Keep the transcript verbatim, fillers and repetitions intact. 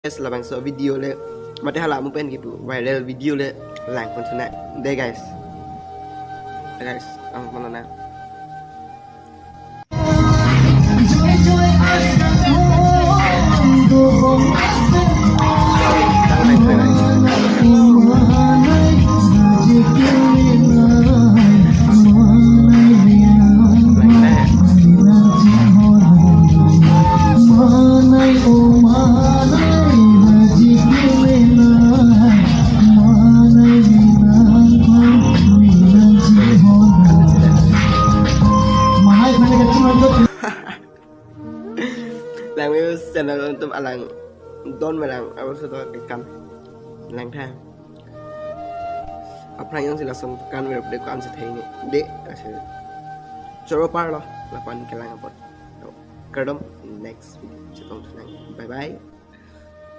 Guys, labangso video le mate hala mo pen kipu viral video le lang pon suna de guys. Guys, ang mana na. Lang views channel untuk alang don melang aku sudah rekam lang tha. Aphrang yang sila song kan verap de kan se thai ni de ase choro parlo lapen kelang apot. Kardom, next video chetong thanang. Bye bye.